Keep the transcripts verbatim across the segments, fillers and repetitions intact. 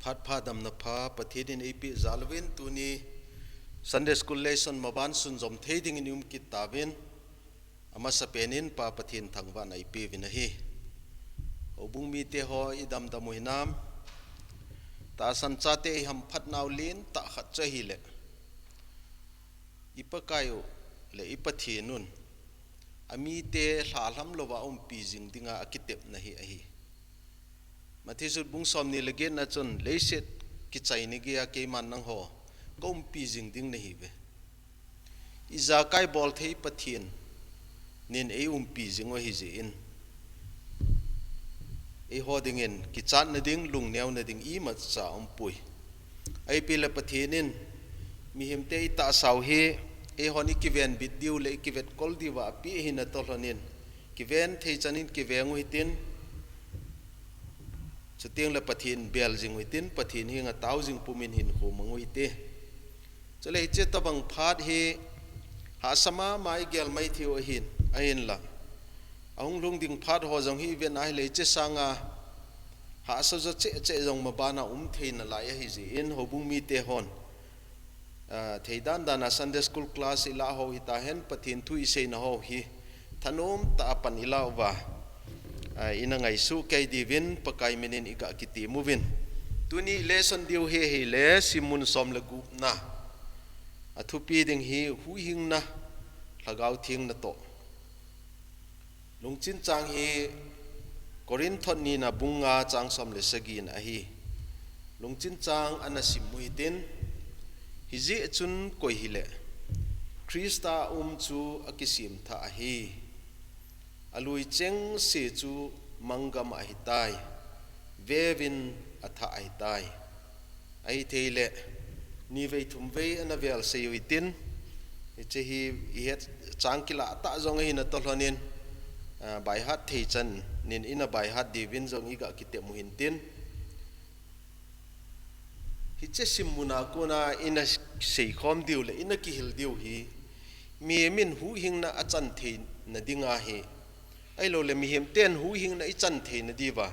Phat pha damna pha Pathen in eipeh jal uvin tuni Sunday School lesson maban sunjom thei dingin i um kit tauvin, amasapen in Pa Pathen thangvahna ipeuvin ahi. Houbung mite ho i damdam u hinam? Tahsan chate i hamphat nau lentah khat chu ahile, i Pakai u le i Pathen un amite lhalham louva umpi jing dinga akitepna hi ahi. Matthew sut bung somni le getna chun, leiset kichai ni geiya keiman nangho kaumpi jing ding nahiuve. Ijakai bolthei Pathen nin eiumpi jing u ahijeh in, eiho dingin kichatna ding, lungneona ding imacha aumpoi. Ahipeh le Pathen in mihemte itahsau hi eihon ikivenbit diu le ikivetkol diuva apeh ahina toh lhonin, kiven thei chan in kiveng u hitin, chuteng le Pathen bel jing u hitin, Pathen henga tao jing pumin hinkho mang u hite. Chule hiche tobang phat hi hahsa mama igel mai theiu ahin, ahinla ahung lhung ding phat ho jong hi ivet na hile hiche sanga hahsa jo cheh cheh jong mabana um thei nalai ahijeh in, houbung mite hon theidan dana Sunday School class ilah hou hitahen, Pathen thu iseina ho hi thanom tah a pan ilah uva, ina ngaisuh kei diuvin Pakai minin iga kitem uvin. Tuni lesson diu hi ahile simmun som le gupna, athupi ding hi huhhingna, Lhagao Theng natoh. Lungchin chang hi Corinth thot nina bung nga chang som le sagina ahi. Lungchin chang ana sim u hitin, hijeh chun koi hile Christa um chu akisemthah ahi. Alui chengse chu manggam ahitai, veuvin athah ahitai. Ahithei le nivei thumvei ana vel seiu hitin, hiche hi ihet chang kilah tah jong ahina toh lhonin, by heart thei chan nin ina by heart diuvin jong iga kitem u hintin. Hiche simmun a kona ina seikhom diu le ina kihil diu hi, mihem in huhhingna achan theina dinga hi, ahiloule mihemten huhhingna ichan theina diuva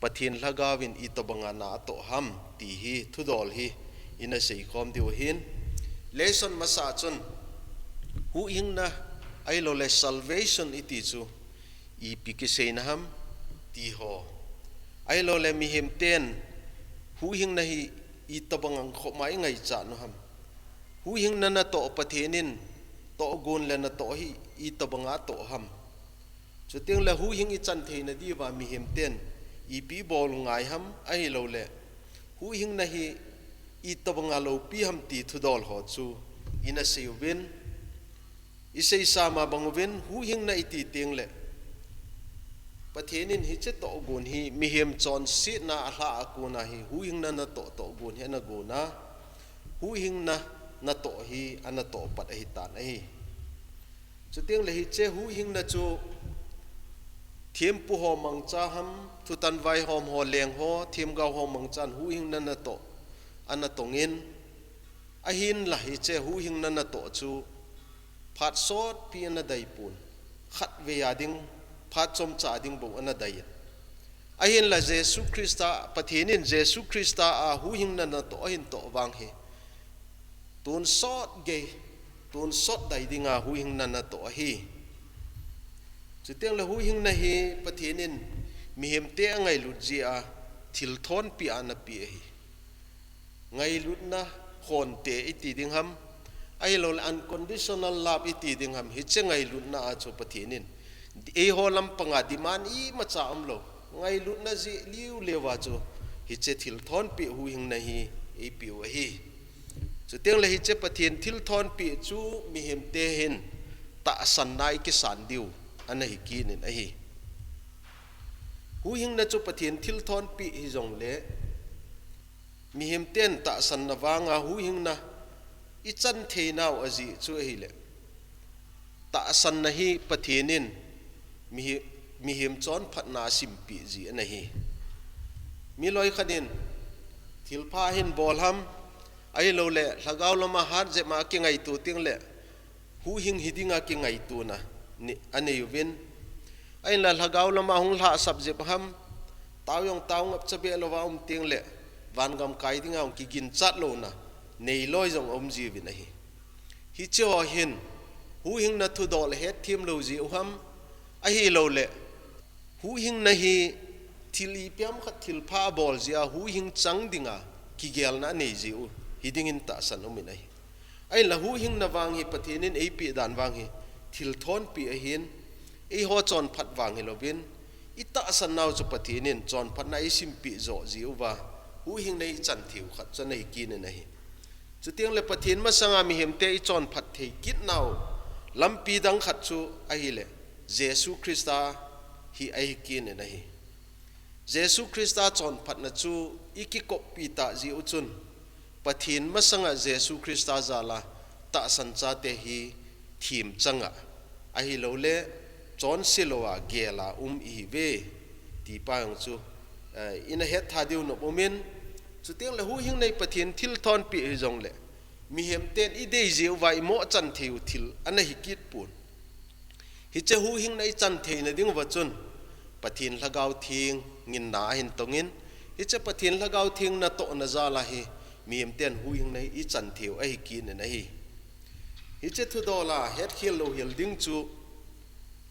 Pathen Lhagaovin itobanga na atoh ham ti hi thudol hi ina seikhom diu ahin. Lesson masa chun huhhingna ahiloule salvation iti chu ipi kiseina ham ti ho, ahiloule mihemten huhhingna hi itobanga khoma ingaichat u ham, huhhingna natoh Pathen in tohgon le natoh hi itobanga toh ham, chutengle huhhing ichan theina diuva mihemten ipi bol ngai ham, ahiloule huhhingna hi itobanga loupi ham ti thudol ho chu ina seiuvin, iseisa ma bang uvin huhhingna iti tengle Pathen in hiche tohgon hi mihem chonsetna alhah a kona hi huhhingna natoh tohgon hi ana gona, huhhingna natoh hi ana toh pat ahitan ahi. Chutengle hiche huhhingna chu thempu ho mangcha ham, thutan vaihom ho leng ho, themgao ho mangchan huhhingna natoh ana tongin, ahinla hiche huhhingna natoh chu phat sotpi ana daipon, khatvei a ding, phat chomcha ding bou ana dai in, ahinla Jesu Christa, Pathen in Jesu Christa a huhhingna natoh ahin toh vang hi tonsot gei, tonsot dai dinga huhhingna natoh ahi. Chutengle huhhingna hi Pathen in mihemte angailut jeh a thilthonpeh a anapeh ahi. Ngailutna khonte iti ding ham, ahiloule unconditional love iti ding ham, hiche ngailutna a chu Pathen in eiho lampanga demand imacha umlou, ngailutna jeh liuleuva chu hiche thilthonpeh huhhingna hi eipeh u ahi. Chutengle hiche Pathen thilthonpeh chu mihemte hin tahsanna ikisan diu ana hikit in ahi. Huhhingna chu Pathen thilthonpeh hijongle mihemten tahsanna vanga huhhingna ichan theinau ajeh chu ahile, tahsanna hi Pathen in mihe-, mihem chonphatna asimpeh jeh ana hi. Miloi khat in thilpha ahin bol ham, ahiloule lhagao lama hat jep a kingaito tengle huhhing hi dinga kingaitona anei uvin, ahinla lhagao lama hung lhahsap jep ham, tao jong tao ngapcha behlouva um tengle vangam kai dinga hung kiginchat louna neiloi jong aum jiuvin ahi. Hiche ho hin huhhingna thudol hetthem lou jeh u ham, ahilouleh huhhingna hi thil ipi ham khat thilpha abol jeh a huhhing chang dinga kigelna anei jeh u hidingin tahsan umin ahi. Ahinla huhhingna vang hi Pathen in eipeh dan vang hi thil thonpeh ahin, eiho chonphat vang hilouvin, itahsan nau chu Pathen in chonphatna eisimpeh joh jeh uva huhhingna ichan theiu khat chu ana hi kit in ahi. Chutengle Pathen masanga mihemte ichonphat thei kit nau lampi dang khat chu ahile Jesu Christa hi ahi kit in ahi. Jesu Christa chonphatna chu ikikoppi tah jeh u chun, Pathen masanga Jesu Christa jala tahsan chate hi themchanga, ahilouleh chonse louva gela um ihiuve, ti pa jong chu, eh, ina hettha diu nop umin, chutengle huhhingna hi Pathen thil thonpeh hijongle, mihemten idei jeh uva imo chan theiu thil ana hi kit pon. Hiche huhhingna ichan theina dinguva chun, Pathen Lhagao Theng in na ahin tongin, hiche Pathen Lhagao Theng natohna jala hi mihemten huhhingna hi ichan theiu ahi kit in ahi. Hiche thudola hetkhel louhel ding chu,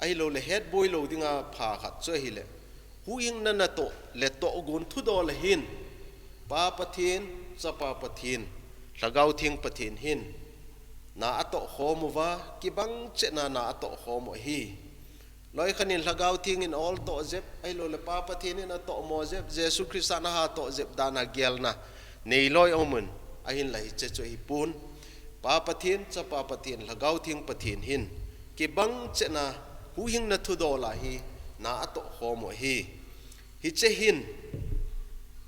ahilouleh hetboi lou dinga pha khat chu ahile, huhhingna natoh le tohgon thudol ahin, Pa Pathen, Chapa Pathen, Lhagao Theng Pathen hin na atoh khom uva, kibang chehna na atoh khom u ahi. Loikhat in Lhagao Theng in ol toh jep, ahilouleh Pa Pathen in atohmo jep, Jesu Christa in aha toh jep dana gelna neiloi aumun, ahinla hiche chu ahipon, Pa Pathen, Chapa Pathen, Lhagao Theng Pathen hin kibang chehna huhhingna thudola hi na atoh khom u ahi. Hiche hin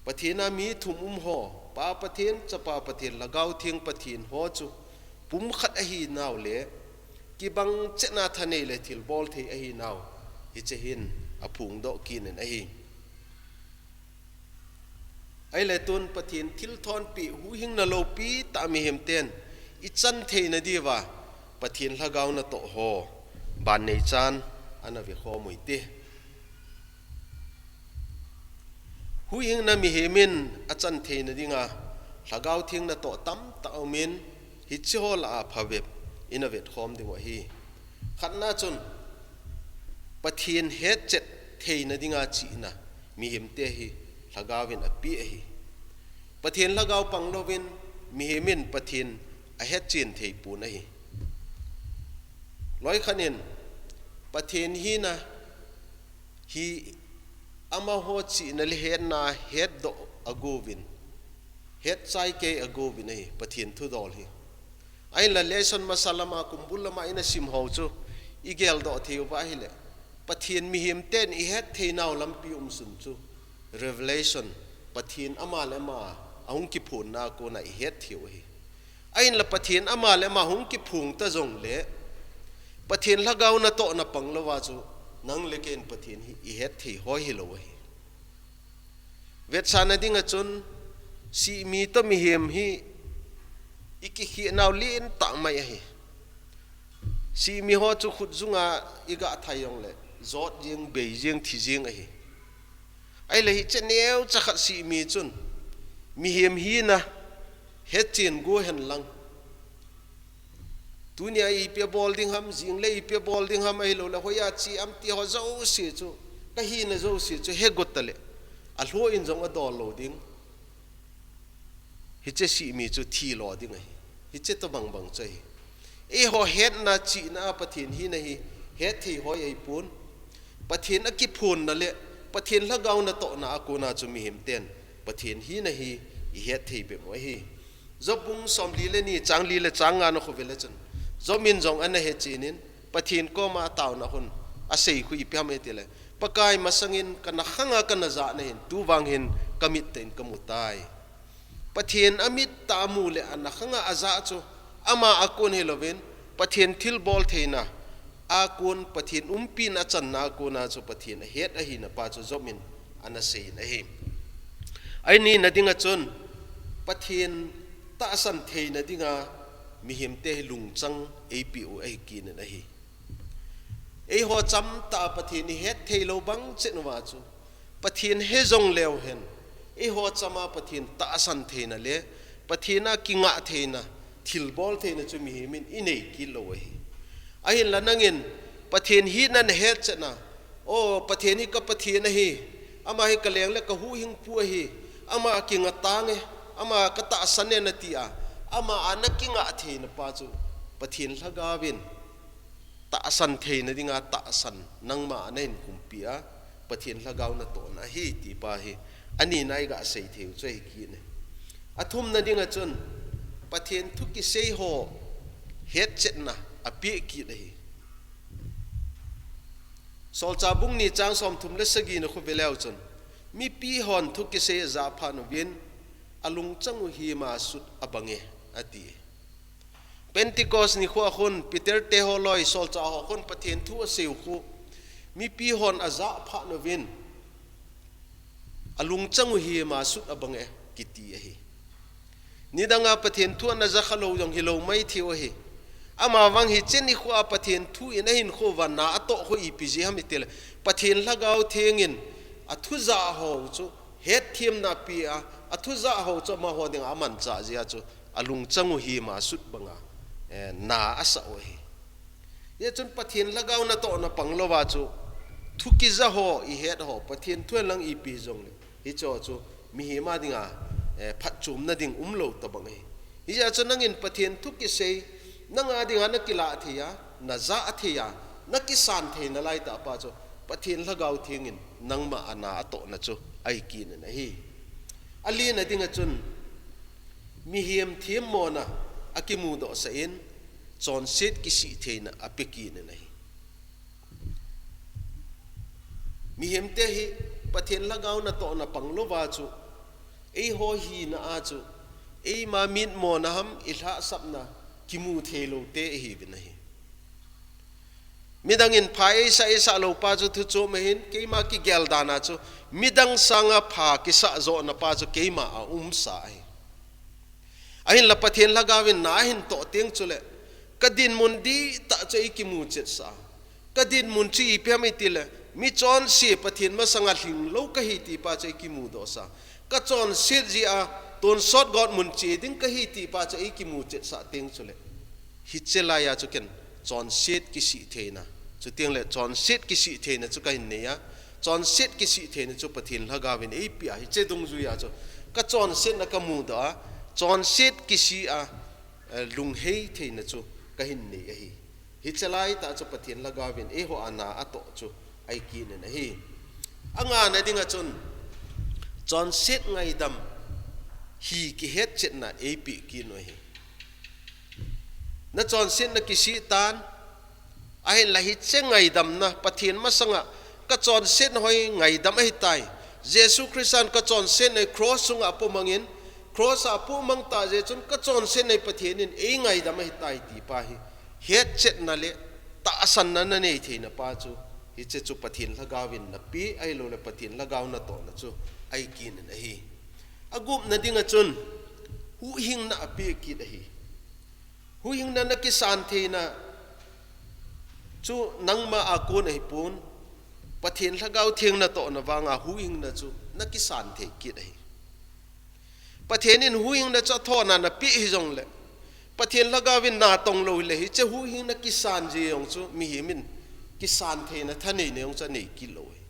Pathen a mi thum um ho, Pa Pathen, Chapa Pathen, Lhagao Theng Pathen ho chu pumkhat ahinau le kibang chehna thanei le thilbol thei ahinau hiche hin aphongdoh kit in ahi. Ahile tun Pathen thil thonpeh huhhingna loupi tah mihemten ichan theina diuva Pathen Lhagao natoh ho ban neichan ana vekhom u hite. Huhhingna mihem in achan theina dinga Lhagao Theng natoh tamtah aumin, hiche ho lah a phabep ina vetkhom diu ahi. Khatna chun, Pathen hetchet theina dinga chihna mihemte hi Lhagao in apeh ahi. Pathen Lhagao panglouvin mihem in Pathen ahetchen thei pon ahi. Loikhat in Pathen hina hi amaho chihna le hetna hetdoh agouvin, hetchai kei agouvin ahi Pathen thudol hi. Ahinla lesson masa lama kumbul lama ina sim hou chu igeldoh theiuva ahile, Pathen mihemten ihet theinau lampi umsun chu revelation, Pathen ama le ama ahung kiphonna a kona ihet theiu ahi. Ahinla Pathen ama le ama hung kiphong ta jongle, Pathen Lhagao natohna panglouva chu nang le kei in Pathen hi ihet thei hoi hilou ahi. Vetsahna dinga chun, sihmi toh mihem hi ikikhehnau lentah mai ahi. Sihmi ho chu khutjunga iga thai jongle, jot jeng, bei jeng, thi jeng ahi. Ahile hiche neocha khat sihmi chun mihem hina hetchen go henlang, tunia ipi abol ding ham, jingle ipi abol ding ham, ahiloule hoiya che am ti ho jouse chu, kahina jouse chu hegot tale, alhoh in jong adol lou ding. Hiche sihmi chu thilo ding ahi. Hiche tobang bang chu ahi. Eiho hetna chihna a Pathen hina hi hetthei hoi ahipon, Pathen akiphonna le Pathen Lhagao natohna a kona chu mihemten Pathen hina hi ihetthei bep u ahi. Job bung somli le ni, chang li le chang nga na khovele chun, Job in jong ana hechen in, Pathen koma ataona hun, asei khu ipi ham itile, Pakai, masangin kana khanga kana jahna hin, tuvang hin kamit tah in kamutai. Pathen amit tah amu le ana khanga ajah chu, ama a kon hilouvin, Pathen thilbol theina a kon, Pathen umpina achanna a kona chu Pathen ahet ahina pa chu Job in ana seiyin ahi. Anina dinga chun, Pathen tahsan theina dinga mihemte hi lungchang eipeh u ahi kit in ahi. Eiho chamtah a Pathen ihet theilou bang chet uva chu, Pathen he jongleu hen, Eiho chama Pathen tahsan theina le Pathen a kingah theina, thilbol theina chu mihem in inei kit lou ahi. Ahinla nangin Pathen hina nahetchetna, o Pathen hi ka Pathen ahi, ama hi ka leng le ka huhhingpu ahi, ama kinga tange, ama ka tahsan e nati a, ama a nakingah theina pa chu Pathen Lhagao in tahsan theina dinga tahsan nangma a nahin kumpi a, Pathen Lhagao natohna ahi ti pa hi ani nai gasei theiu chu ahi kit e. Athumna dinga chun Pathen thu kisei ho hetchetna apeh kit ahi. Solchah bung ni chang somthum le sagina khu veleu chun, mipi hon thu kisei ajah phat uvin, alungchang u hima sut abange, ati. Pentecost nikho a khun Peter te ho loi solchah ho khun Pathen thu aseiu khu mipi hon ajah phat uvin, alungchang u hima sut abange kiti ahi. Nidanga Pathen thu ana jakha lou jong hilou maithei u ahi. Amavang hiche nikho a Pathen thu in ahinkho uva na atoh khu ipi jeh ham itile, Pathen Lhagao Theng in athu jah ho chu hetthemna apeh a, athu jah ho chu amaho dinga amanchah jeh a chu alungchang u hima sut banga, eh, na asah u ahi. Hijeh chun Pathen Lhagao natohna pang louva chu thu kija ho, ihet ho, Pathen thu henlang ipi jongle, hicheho chu mihem a dinga, eh, phatchomna ding umlou tobang ahi. Hijeh chun nangin Pathen thu kisei, nanga dinga nakilah thei a, najah thei a, nakisan thei nalaitah pa chu Pathen Lhagao Theng in nangma a na atohna chu ahi kit in ahi. Alina dinga chun mihem themmona akimudohsah in, chonset kisih theina apeh kit in ahi. Mihemte hi Pathen Lhagao natohna pang louva chu, eiho hina a chu, eima mitmona ham ilhahsapna kimu theilou te ihiuvin ahi. Midang in pha eisah, eisah lou pa chu thu chom ahin, keima kigel dan a chu, midang sanga pha kisah johna pa chu keima a umsa ahi. Ahinla Pathen Lhagao in na ahin toh teng chule, kadinmun dihtah chu eikimu chetsah a. Kadinmun chu ipi ham itile, michonse Pathen masanga lhinglou kahi ti pa chu eikimudohsah a. Kachonset jeh a tonsot gotmun che ding kahi ti pa chu eikimu chetsah teng chule, hiche laiya chu ken chonset kisih theina, chuteng le chonset kisih theina chu kahin nei a, chonset kisih theina chu Pathen Lhagao in eipeh a, hiche dungjuiya chu kachonsetna kamudoh a, chonset kisih a, eh, lunghei theina chu kahin nei ahi. Hiche laitah chu Pathen Lhagao in eiho a na atoh chu ahi kit in ahi. Angana dinga chun, chonset ngaidam hi kihetchetna eipeh kit u ahi. Nachonsetna kisih tan, ahinla hiche ngaidamna, Pathen masanga kachonsetna hi ngaidam ahitai. Jesu Christan kachonsetna hi cross chunga apohmangin, cross a apohmang tah jeh chun kachonsetna hi Pathen in eingaidam ahitai ti pa hi hetchetna le tahsanna nanei theina pa chu, hiche chu Pathen Lhagao in napeh ahiloule Pathen Lhagao natohna chu ahi kit in ahi. Agupna dinga chun, huhhingna apeh kit ahi. Huhhingna nakisan theina chu nangma a kon ahipon, Pathen Lhagao Theng natohna vanga huhhingna chu nakisan thei kit ahi. Pathen in huhhingna chu athona napeh hijongle, Pathen Lhagao in natong lou hile, hiche huhhingna kisan jeh jong chu mihem in kisan theina thaneina jong chu anei kit lou ahi.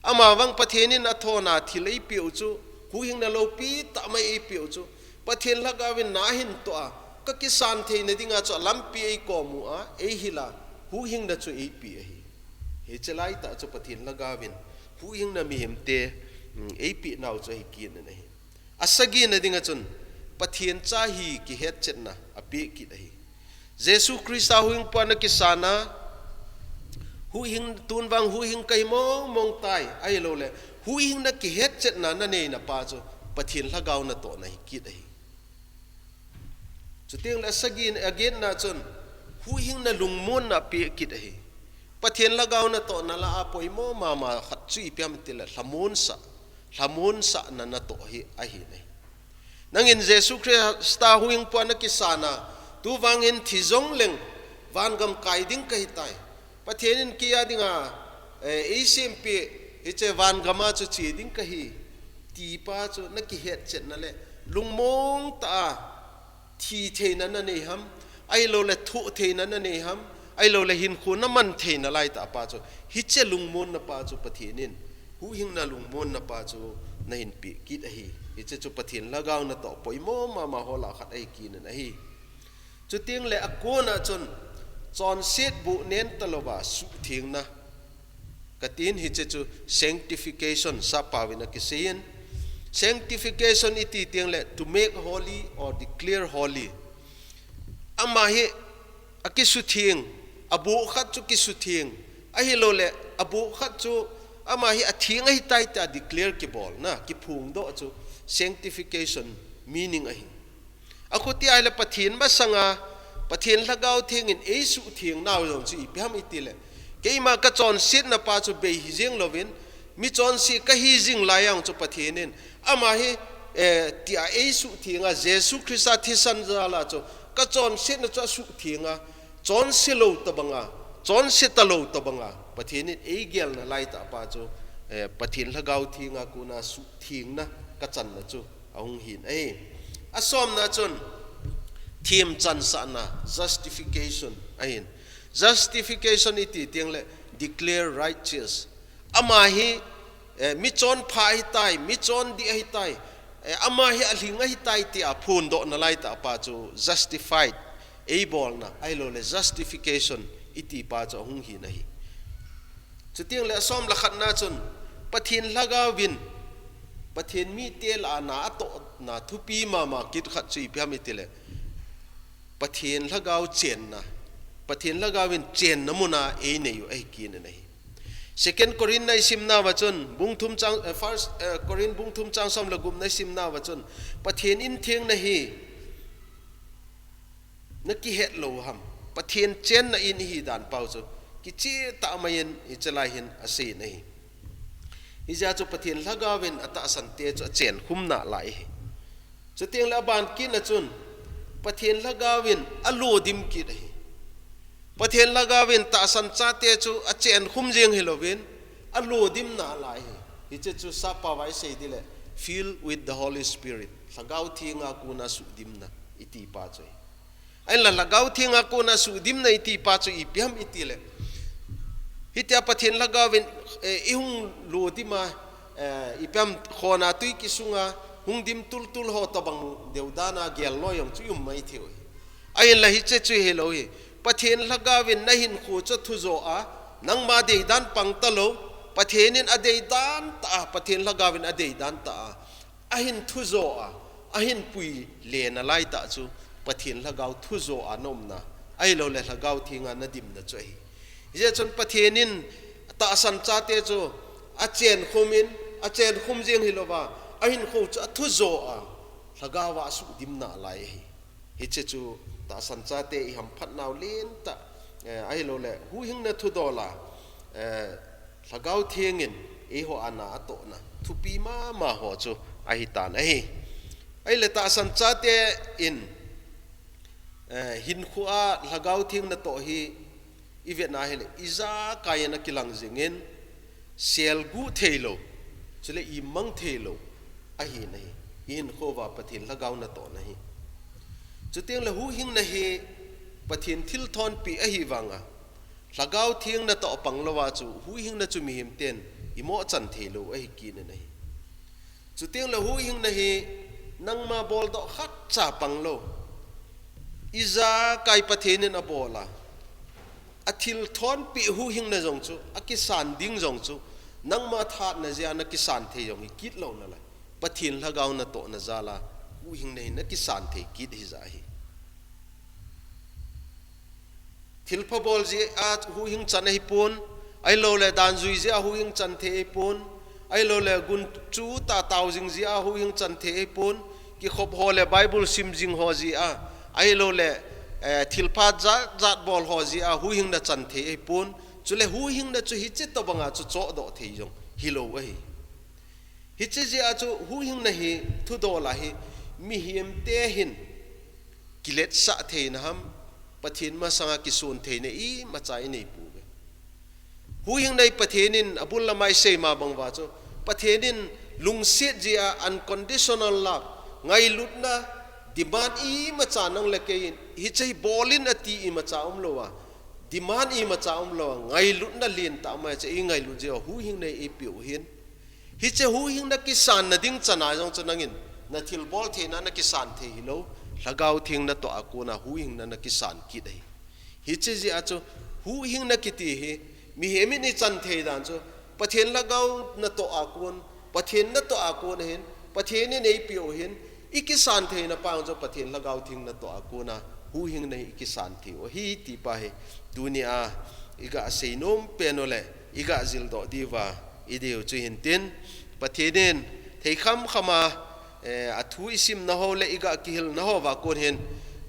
Amavang Pathen in athona thil eipeh u chu, huhhingna loupi tah mai eipeh u chu, Pathen Lhagao in na ahin toh a, kakisan theina dinga chu alampi eikom u a, eihil a, huhhingna chu eipeh ahi. Hiche laitah chu Pathen Lhagao in huhhingna mihemte, um, eipeh nau chu ahi kit in ahi. Asagina dinga chun, Pathen cha hi kihetchetna apeh kit ahi. Jesu Christa huhhingpu a nakisan a, huhhing, tun vang huhhing kahi mongmong tai, ahiloule, huhhingna kihetchetna naneina pa chu Pathen Lhagao natohna ahi kit ahi. Chuteng le asagin, agetna chun, huhhingna lungmonna apeh kit ahi. Pathen Lhagao natohna lah a poimo mama khat chu ipi ham itile lhamonsah, lhamonsahna natoh hi ahi nai. Nangin Jesu Christa huhhingpu a nakisan a, tuvangin thi jongleng vangam kai ding kahitai. Pathen in kei a dinga, eh, eisempeh, hiche vangam a chu che ding kahi. tipa chu na kihetchetna le lungmong tah a thi theina na nei ham, ahilouleh thoh theina na nei ham, ahilouleh hinkho na man theina laitah pa chu, hiche lungmonna pa chu Pathen in, huhhingna lungmonna pa chu na hin pe kit ahi. Hiche chu Pathen Lhagao natoh poimo mama ho lah a khat ahi kit in ahi. Chuteng le akona chun, chonset boh nen talouva suhthengna katin, hiche chu sanctification sappao vin akiseiyin. Sanctification iti teng le to make holy or declare holy. Ama hi akisutheng, aboh khat chu kisutheng, ahilouleh aboh khat chu ama hi atheng ahitai tia declare kibolna, kiphongdoh chu sanctification meaning ahi. Akhuti ahile Pathen masanga, Pathen Lhagao Theng in eisuhtheng nau jong chu ipi ham itile, keima kachonsetna pa chu bei hijeng louvin, michonse kahi jing lai jong chu Pathen in, ama hi, eh, tia eisuhtheng a, Jesu Christa thisan jal a chu, kachonsetna chu asuhtheng a, chonse lou tobanga, chonse talou tobanga, Pathen in eigelna laitah pa chu, eh, Pathen Lhagao Theng a kona suhthengna kachanna chu ahung hin ahi. Asomna chun, themchansahna, justification ahin. Justification iti teng le declare righteous. Ama hi, eh, michonpha ahitai, michondih ahitai, eh, ama hi alhing ahitai tia phondohna laitah pa chu justified, eibolna, ahilouleh justification iti pa chu ahung hin ahi. Chuteng le asom le khatna chun, Pathen Lhagao vin, Pathen mite lah a na atohna thupi mama kit khat chu ipi ham itile, Pathen Lhagao chenna, Pathen Lhagao vin chenna muna einei u ahi kit in ahi. Second Corinth na isimnauva chun, bung thum chang, eh, First, eh, Corinth bung thum chang som le gup na isimnauva chun, Pathen in thengna hi na kihet lou ham, Pathen chenna in ihi dan pau chu, kicheh tah mai in hiche lai hin aseiyin ahi. Hijeh a chu Pathen Lhagao vin atahsan te chu achenkhum nalai ahi. Chuteng le aban kit na chun, Pathen Lhagao vin alodim kit ahi. Pathen Lhagao vin tahsan chate chu achenkhum jeng hilouvin, alodim nalai ahi. Hiche chu sappao va isei ding le, filled with the Holy Spirit. Lhagao Theng a kona suhdimna iti pa chu ahi. Ahinla Lhagao Theng a kona suhdimna iti pa chu ipi ham itile, hitia Pathen Lhagao vin, eh, ihung lodim a, eh, ipi ham khona tui kisunga hung dim tultul ho tobang deudan a gel loi jong chu i um mai thei u ahi. Ahinla hiche chu hilou ahi. Pathen Lhagao vin nahinkho chu athujoh a, nangma deidan pang talou, Pathen in adeidan tah a, Pathen Lhagao vin adeidan tah a ahin thujoh a, ahin puile nalai tah chu, Pathen Lhagao thujoh a naumna, ahilouleh Lhagao Theng a nadimna chu ahi. Hijeh chun Pathen in tahsan chate chu achenkhum in, achenkhum jeng hilouva, ahinkho chu athujoh a, Lhagao a asuhdim nalai ahi. Hiche chu tahsan chate ihamphat nau lentah, eh, ahilouleh huhhingna thudol a, eh, Lhagao Theng in eiho a na atohna thupi mama ho chu ahitan ahi. Ahile tahsan chate in, eh, hinkho a Lhagao Theng natoh hi ivetna hile, ijakai in akilang jingin, selguh theilou, chule imang theilou ahi nahi. Ihinkho uva Pathen Lhagao natohna hi. Chuteng le huhhingna hi Pathen thilthonpeh ahivanga, Lhagao Theng natoh pang louva chu huhhingna chu mihem ten imohchan theilou ahi kit in ahi. Chuteng le huhhingna hi nangma boldoh khatcha pang lou, ijakai Pathen in abol a, athilthonpeh huhhingna jong chu, akisan ding jong chu, nangma thahatna jeh a nakisan thei jong hi kit lou nalai, Pathen Lhagao natohna jal a huhhingna hi nakisan thei kit hija ahi. Thilpha bol jeh a huhhing chan ahipon, ahilouleh dan jui jeh a huhhing chan thei ahipon, ahilouleh gunchu tah tao jing jeh a huhhing chan thei ahipon, kikhop ho le Bible sim jing ho jeh a, ahilouleh, eh, thilpha jat jat bol ho jeh a huhhingna chan thei ahipon, chule huhhingna chu hiche tobanga chu chohdoh thei jong hilou ahi. Hiche jeh a chu huhhingna hi thudol a hi mihem te hin kiletsah theina ham, Pathen masanga kisun theina imacha inei pouve. Huhhingna hi Pathen in abul lama isei ma bang uva chu, Pathen in Lungset jeh a unconditional love, ngailutna, demand imacha nang le kei in, hiche hi bol in ati imacha umlou a, demand imacha umlou a, ngailutna lentah ma hiche ingailut jeh a huhhingna eipeh u hin. Hiche huhhingna kisanna ding chan a jong chu nangin nathilbol theina nakisan thei hilou, Lhagao Theng natoh a kona huhhingna nakisan kit ahi. Hiche jeh a chu huhhingna kiti hi mihem in ichan thei dan chu Pathen Lhagao natoh a kon, Pathen natoh a kon ahin, Pathen in eipeh u hin, ikisan theina pa chu Pathen Lhagao Theng natoh a kona huhhingna hi ikisan thei u ahi ti pa hi tunia iga seinom pen u le iga jildoh diuva idei u chu hintin, Pathen in theikham kham a, eh, athu isimna ho le iga kihilna hoa kon hin,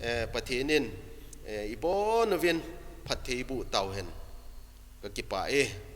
eh, Pathen in, eh, ibonuvin phattheiboh tauhen. Kakipah e.